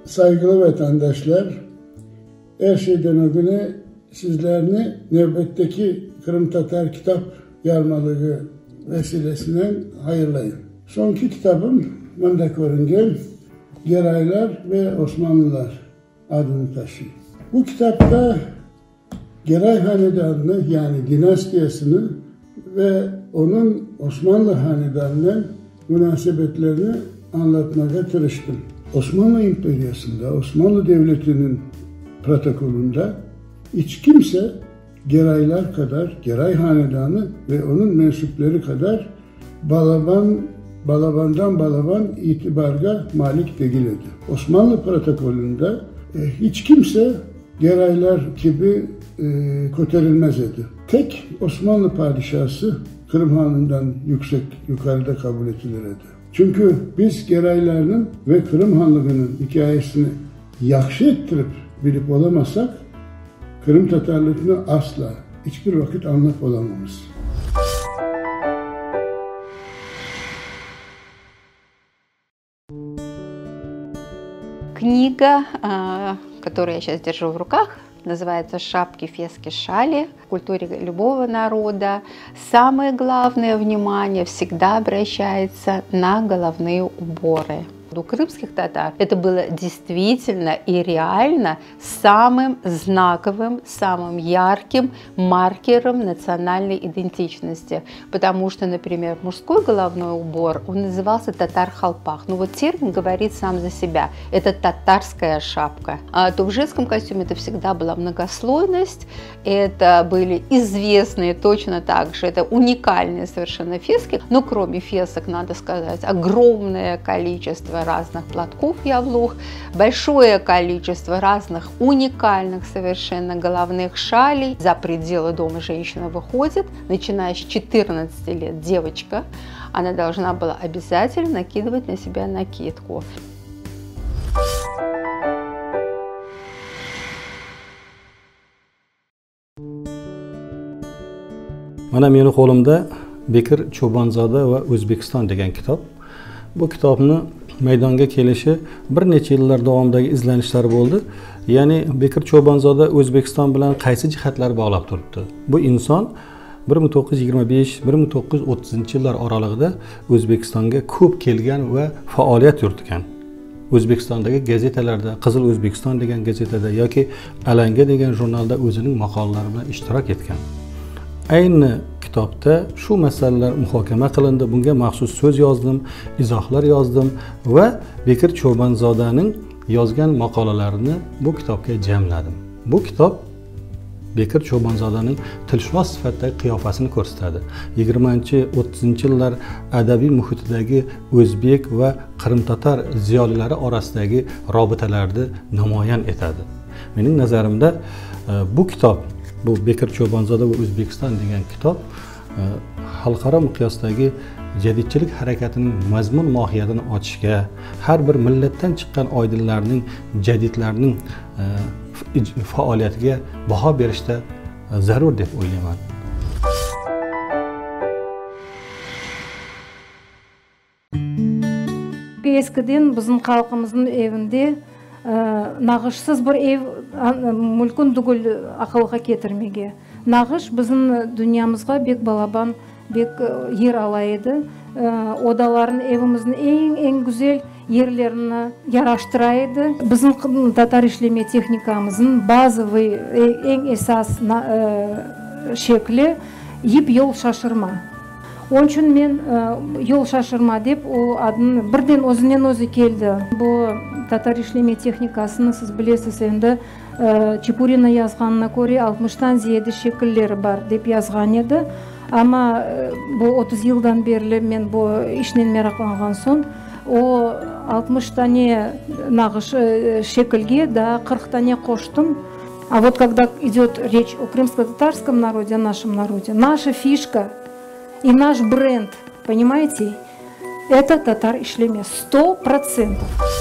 Sayğılı vatandaşlar, er şeyden ögüne sizlerni nevbetteki Qırımtatar kitap yarmalığı vesilesinen hayırlayım. Soñki kitabım mında körüngen Geraylar ve Osmanlılar adını taşıy. Bu kitapta Geray hanedanını, yani dinastiyasını ve onıñ Osmanlı hanedanınen munasebetlerini añlatmağa tırıştım. Osmanlı imperiyasında, Osmanlı devletiniñ protokolında iç kimse Geraylar qadar, Geray hanedanı ve onıñ mensüpleri qadar balaban, balabandan balaban itibarğa malik degil edi. Osmanlı protokolında iç kimse Geraylar kibi köterilmez edi. Tek Osmanlı padişası Qırım hanından yüksek, yuqarıda qabul etilir edi. Çünki biz Geraylarnıñ ve Qırım hanlığınıñ ikâyesini yahşı ettirip bilip olamasaq, qırımtatarlıqnı asla, iç bir vaqıt añlap olamamız. Книга, которую я сейчас держу в руках, называется «Шапки, фески, шали». В культуре любого народа самое главное внимание всегда обращается на головные уборы. У крымских татар это было действительно и реально самым знаковым, самым ярким маркером национальной идентичности. Потому что, например, мужской головной убор, он назывался татар-халпах. Ну вот термин говорит сам за себя. Это татарская шапка. А то в женском костюме это всегда была многослойность, это были известные точно так же, это уникальные совершенно фески. Но кроме фесок, надо сказать, огромное количество разных платков явлух, большое количество разных уникальных совершенно головных шалей. За пределы дома женщина выходит, начиная с 14 лет девочка, она должна была обязательно накидывать на себя накидку. Mana meni qo'limda Bekir Cho'bonzoda va O'zbekiston degan kitob. Bu kitobni maydonga kelishi bir necha yillar davomidagi izlanishlar bo'ldi. Ya'ni Bekir Cho'bonzoda O'zbekiston bilan qaysi jihatlar bog'lab turibdi? Bu inson 1925 1930 yillar oralig'ida O'zbekistonga ko'p kelgan va faoliyat yuritgan. O'zbekistondagi gazetalarda, Qizil O'zbekiston degan gazetada yoki Alanga degan jurnalda o'zining maqolalari bilan ishtirok etgan. Ayni kitobda shu masalalar muhokama qilindi. Bunga maxsus so'z yozdim, izohlar yozdim va Bekir Cho'banzodaning yozgan maqolalarini bu kitobga jamladim. Bu kitob Bekir Cho'bonzodaning tilshunos sifatidagi qiyofasini ko'rsatadi. Yigirmanchi, o'ttizinchi yillar adabiy muhitidagi o'zbek va qrimtatar ziyolilari orasidagi robitalarni namoyon etadi. Mening nazarimda, bu kitob, bu Bekir Cho'bonzoda va O'zbekiston degan kitob, xalqaro miqyosdagi jadidchilik harakatining mazmun mohiyatini ochishga, har bir millatdan chiqqan oydinlarning, jadidlarning faoliyatiga baho berishda zarur deb o'ylayman. Eskiden bizim halqımıznıñ evinde nağışsız bir ev mümkün degil aqılğa ketirmege. Nağış bizim dünyamızğa bek balaban, bek yer ala edi. Odaların, evimizniñ eñ-eñ güzel yerlerini yaraştıra edi. Bizim tatar işleme tehnikamıznıñ bazovıy, eñ esas şekli yip yol şaşırma. Onıñ içün men yol şaşırma dep o adını birden özünden özü keldi. Bu tatar işleme tehnikasını siz bilesiz endi, Çepurina yazğanına köre altmıştan ziyade şekilleri bar dep yazğan edi. Amma bu 30 yıldan berli men bu işnen meraqlanğan soñ o 60 tane nağış şekilge daa 40 tane qoştım. A vot kogda idöt reç o krımsko-tatarskom narode, o našem narode, naşa fişka i naş brend, ponimayete, eto tatar işleme, sto protsentov.